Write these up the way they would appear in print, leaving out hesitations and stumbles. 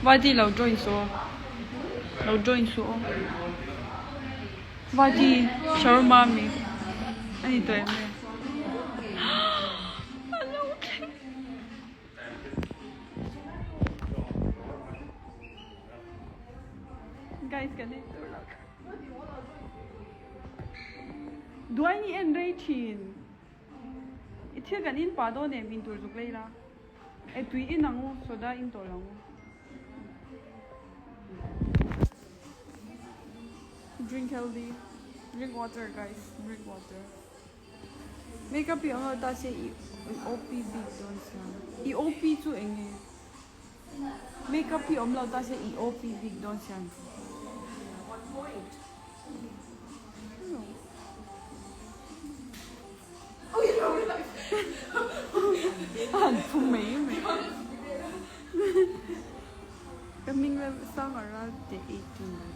Vadi lo join suh aw. Lo join suh aw. Vadi shawarma mi a ni tawh em le? A lo thleng. Guys kan ei tur lo. Duai ni en rei thin. I thil kan in pah dawn em in tur zuk lei la. E tui in ang u, soda in tawh lo ang u. Drink healthy, drink water guys, drink water. Makeup hi awm lo ta se i OP bik dawn sia. I OP chu eng nge? Makeup hi awm lo ta se i OP bik dawn sia. One point. A han phu mai mai. Ka hming la sang a ral teh 18 lai.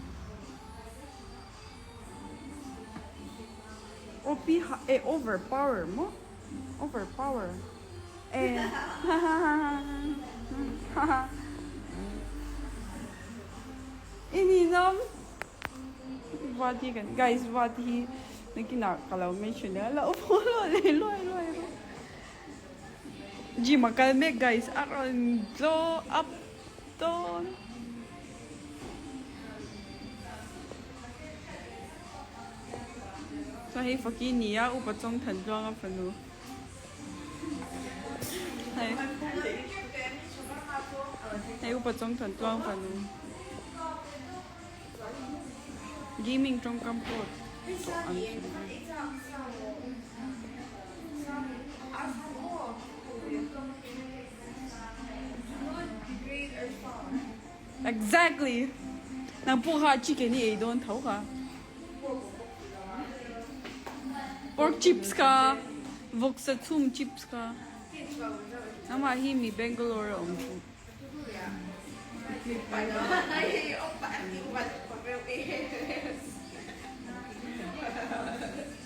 OP ha eh over power maw over power eh hahahaha i ninawm Vati kan guys Vati hi nakinah ka lo mention leh a lo follow leh luai luai rawh gym a kal mek guys a rawn glow up dawn. Chuan hei Faki ni a upa chawng than tluang a fanu hei hei upa chawng than tluang fanu gaming tawngkam pawh tawh ang chu. Exactly! Nang pawh kha chicken i ei dawn tho kha. Pork chips kha, vawksa chhum chips kha. Nangmah hi mi Bangalore a awm chu.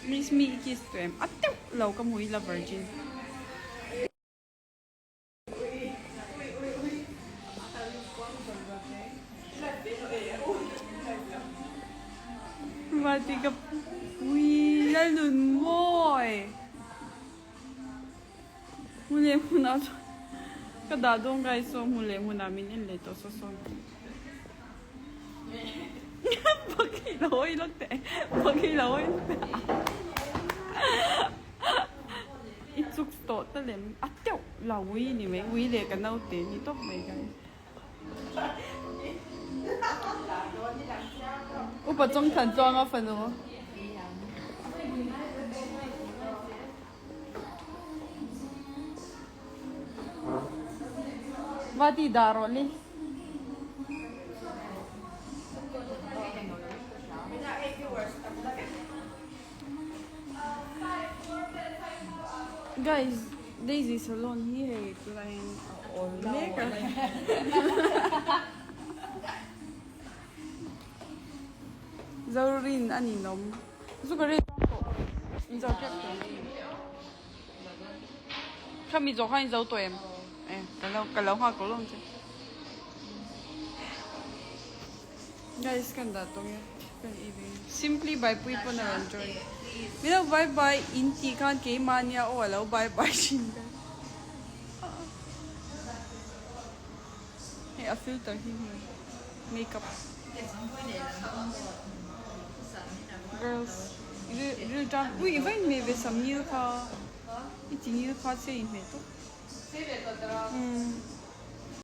Miss mi i kiss tawh em? A teuh lo ka hmu i la virgin. Vati ka ui Lalnun mawi Hmu leh hmunah chuan ka dah dawn guys aw hmu leh hmunah min en leh tawh saw sawn Pakhi lo hawi lawk teh Pakhi lo hawi lawk teh I chuk tawh ta lem a teuh lo ui ni mai ui leh ka naute ni tawp mai guys. Upa Chawngthan Tluanga fanu. Va ti dah rawh li. Guys, Daisy salon hi hei tunah hian a awl mek a. Zorin a ninawm. Zu ka rei vang tawh. In zo tep tawh. Kha mi zawh khan in zo tawh em? Eh, ka lo ka lo nghak tawh lo ang che. Guys kan dah tawng e kan ei ve simply by pui pawn a rawn join min lo bye bye in tih khan keimah nia aw a lo bye bye thin ka hei a filter hi hmel makeup girls ril tan ui i va inhmeh ve sam ngil kha i chi ngil kha che inhmeh tawp umm.